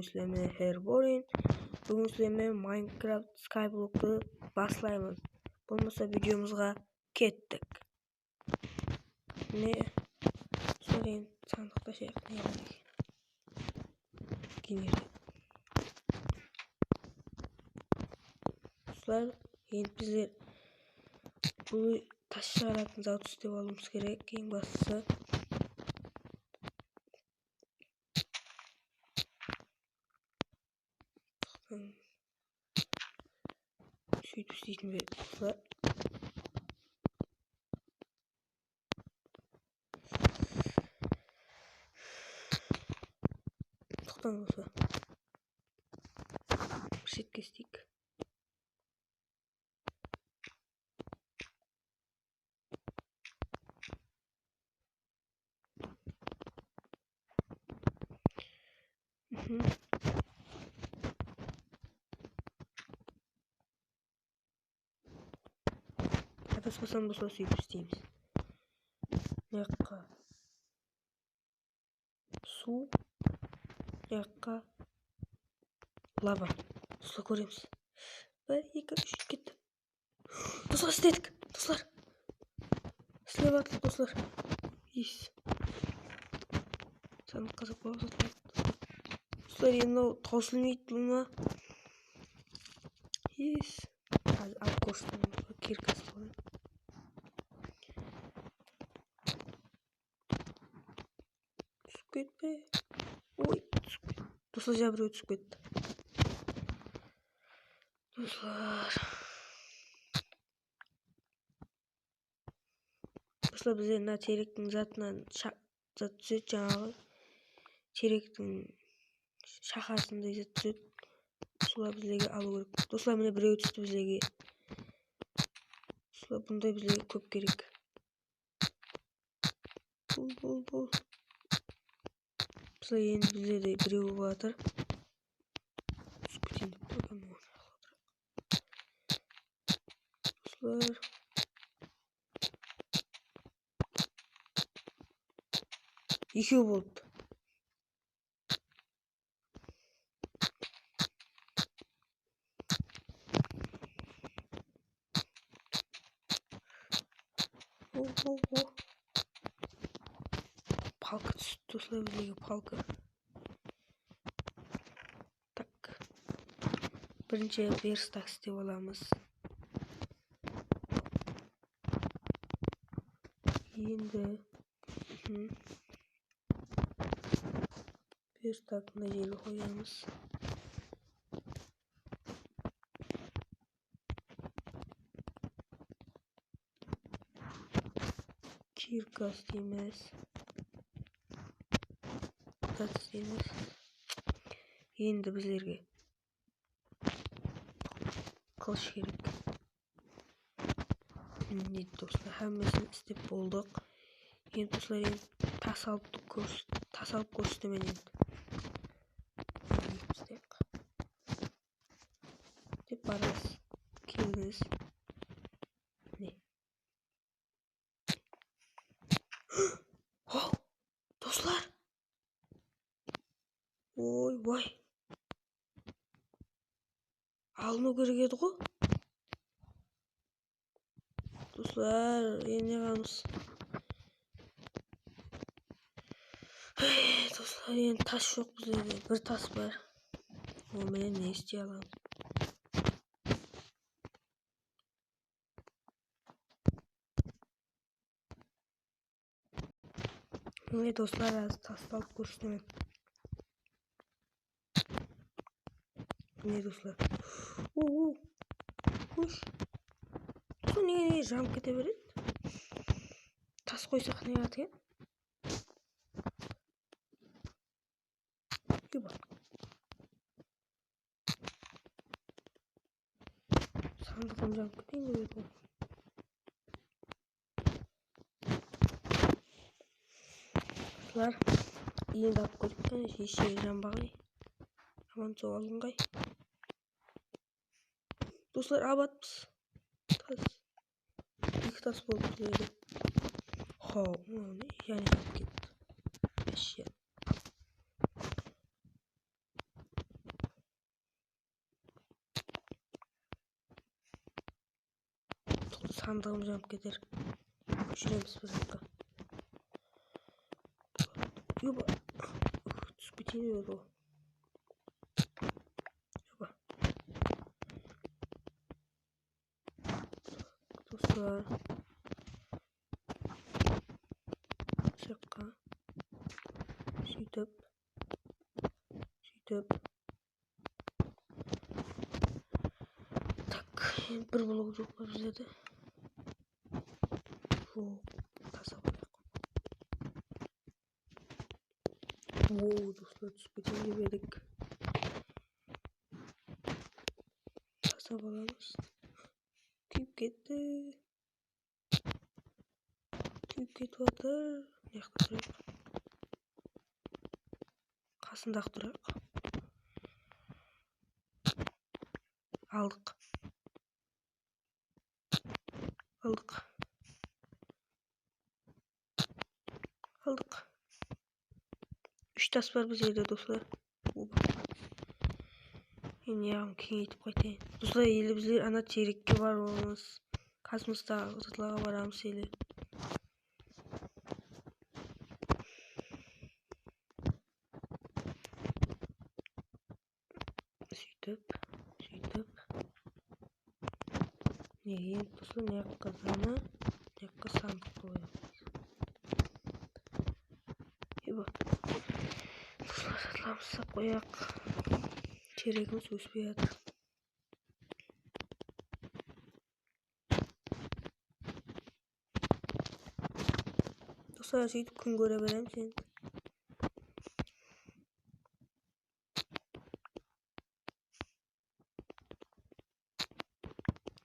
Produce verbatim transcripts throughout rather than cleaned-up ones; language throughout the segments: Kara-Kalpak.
Sizler menen Herborin. Búgin sizler menen Minecraft Skybloktı baslaymız. Bolmasa videomızǵa kettik. Ne? Sorayın, sandıqta şey ne bar eken? Generator. Dostlar, endi bizler bul tas shıǵaratın zavod islep alıwımız kerek, eń baslısı. Sóytip isleytin be, dostlar. Toqtań, dostlar. Bir shetke isleyik. Mhm. Adaspasam, dostlar, sóytip isleymiz. Mıyaqqa suw, mıyaqqa lava. Dostlar, kóremiz. Bir, eki, úsh, ketti. Dostlar, isledik. Dostlar. Islep atır, dostlar. Yes. Sandıqqa saqlap atır. Dostlar, endi mınaw tawsılmaydı mına. Yes. Al, al, koshtan kirkası qoyayın. Túsip ketpe. Oy, túsip ketti. Dostlar, jańa birew túsip ketti. Dostlar. Dostlar, bizler mına terektiń zatınan sha-, zat túsedi, jańaǵı terektiń shaqasınday zat túsedi. Solar bizlerge alıw kerek. Dostlar, mine birew tústi bizlerge. Dostlar, bunday bizlerge kóp kerek. Bul, bul, bul. Bizler endi bizlerde birew bolatır. Túsip keteyin dep turǵan. Dostlar. Ekew bolıptı. Oh, oh, oh. Palka tústi, dostlar, bizlerge palka. Tak. Birinshi verstak islep alamız. Endi, mhm. Verstak mına jerge qoyamız. Kirka isleymiz. Zat isleymiz. Endi bizlerge qılısh kerek. Mine, dostlar, hámmesin islep boldıq. Endi, dostlar, endi tas alıp kórs-, tas alıp kórsetemen endi. Dep barasız. Kelińiz. Mine. Haw, dostlar. Oy, oy. Alınıw kerek edi ǵo. Dostlar, endi ne qılamız? Hey, dostlar, endi tas joq bizlerde. Bir tas bar. Onı menen ne isley alamız? Mine, dostlar, házir tastı alıp kórsetemen. Mine, dostlar. Oo, oo. Kósh. Sol nege, nege janıp kete beredi? Tas qoysaq ne qıladı eken? Eba. Sandıǵın janıp keteyin dep edim. Dostlar, endi alıp kórdik, qáne, eshegi janbaǵay. Aman, sol alınǵay. Dostlar, abatpız. Tas. Eki tas bolıp keledi. Haw, mınaw ne? Jáne janıp ketti. Áshshe. Sandıǵım janıp keter. Kóshiremiz bir jaqqa. Yoba. Túsip keteyin edi ǵo. Yoba. Doslar. Sırtqa. Sóytip. Sóytip. Tak, endi bir blok joq pa bizlerde? Joq. Tasa qoyayıq. Oo, doslar, túsip keteyin dep edik. Tasap alamız. Kúyip ketti. Kúyip ketip atır. Mıyaqta turayıq. Qasında-aq turayıq. Aldıq. Aldıq. Aldıq. Úsh tas bar bizlerde, doslar. Oba. Endi yaǵın keńeytip qaytayın. Doslar, ele bizler ana terekke barıwımız, kosmostaǵı zatlarǵa baramız ele. Sóytip, sóytip. Nege endi doslar, mıyaqqa zana, mıyaqqa sandıq qoyamız. Eba. Doslar, satlamız sap qoyaq. Teregimiz óspey atır. Doslar, sóytip kún kóre beremiz endi.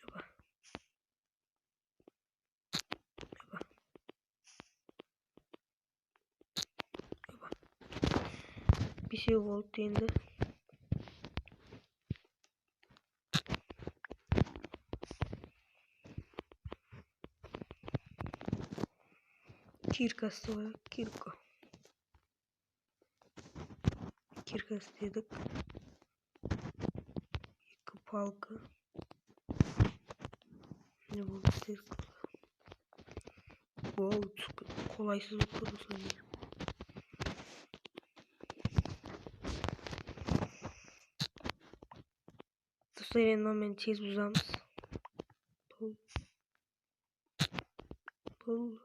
Yoba. Yoba. Yoba. Besew boldı endi. Kirkası bar, kirka. Kirka istedik. Eki palka. Ne boldı istedik? Wow, qolaysız bolıp tur, doslar. Doslar, endi mınaman tez buzamız. Bul. Bul.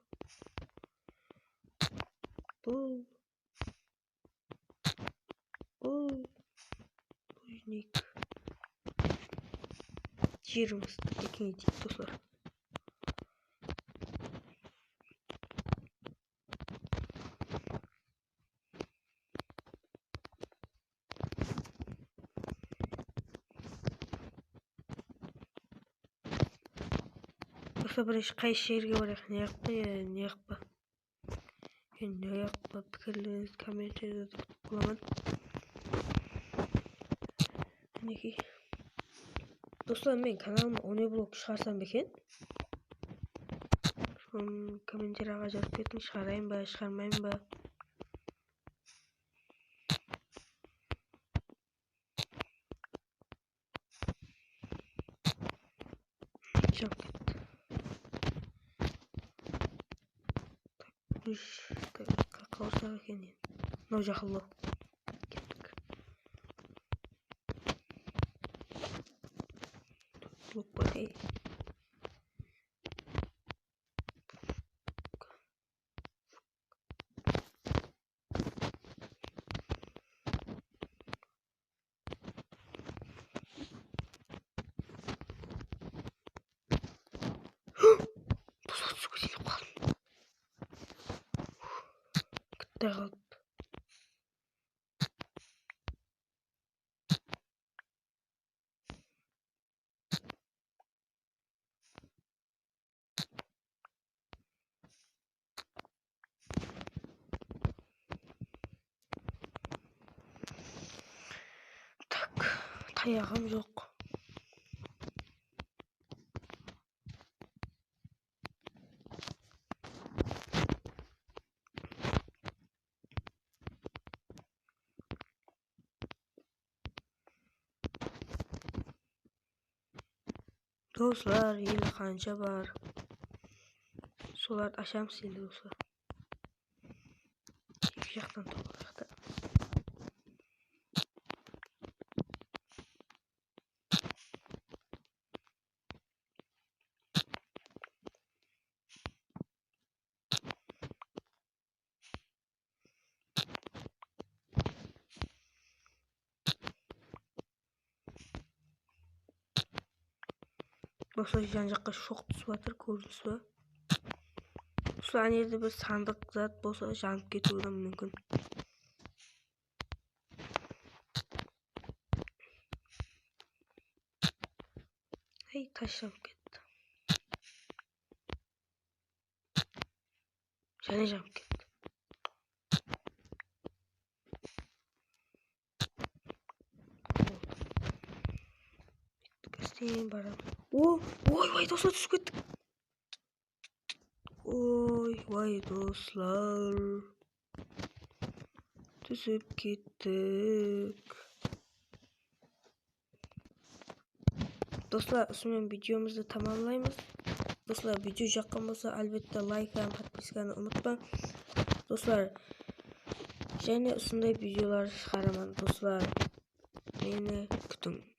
Bul. Bul. Bul. Jerimizdi de keńeyteyik, doslar. Doslar, birinshi qaysı jerge barayıq? Mıyaqpa ya mıyaqpa? Endi mıyaqpa, pikirlerińizdi kommentariyada kútip qalaman. Minekey. Doslar, men kanalıma on blok shıǵarsam beken? Sonı kommentariyaǵa jazıp ketiń, shıǵarayın ba, shıǵarmayın ba? Jap ketti. Úsh, qaqqa ursaǵa eken endi. Mınaw jaqınlaw. Kettik. Blok pa, ey. Doslar, túsip keteylik qaldım. Kútpey qalıptı. Tak, tayaǵım joq. Doslar, ele qansha bar? Solardı ashamız endi, doslar. Eki jaqtan toparlıq ta. Doslar, jan jaqqa shoq túsip atır, kórdińiz ba? Doslar, ana jerde bir sandıq zat bolsa janıp ketiwi de múmkin. Hey, tas janıp ketti. Jáne janıp ketti. Ásteyin baramız. O, oy, oy, doslar, túsip kettik. Oy, vay, doslar. Túsip kettik. Doslar, usınıń menen videomızdı tamamlaymız. Doslar, video jaqqan bolsa, álbette, layk hám podpiskanı umıtpań. Doslar, jáne usınday videolar shıǵaraman, doslar. Meni kútiń.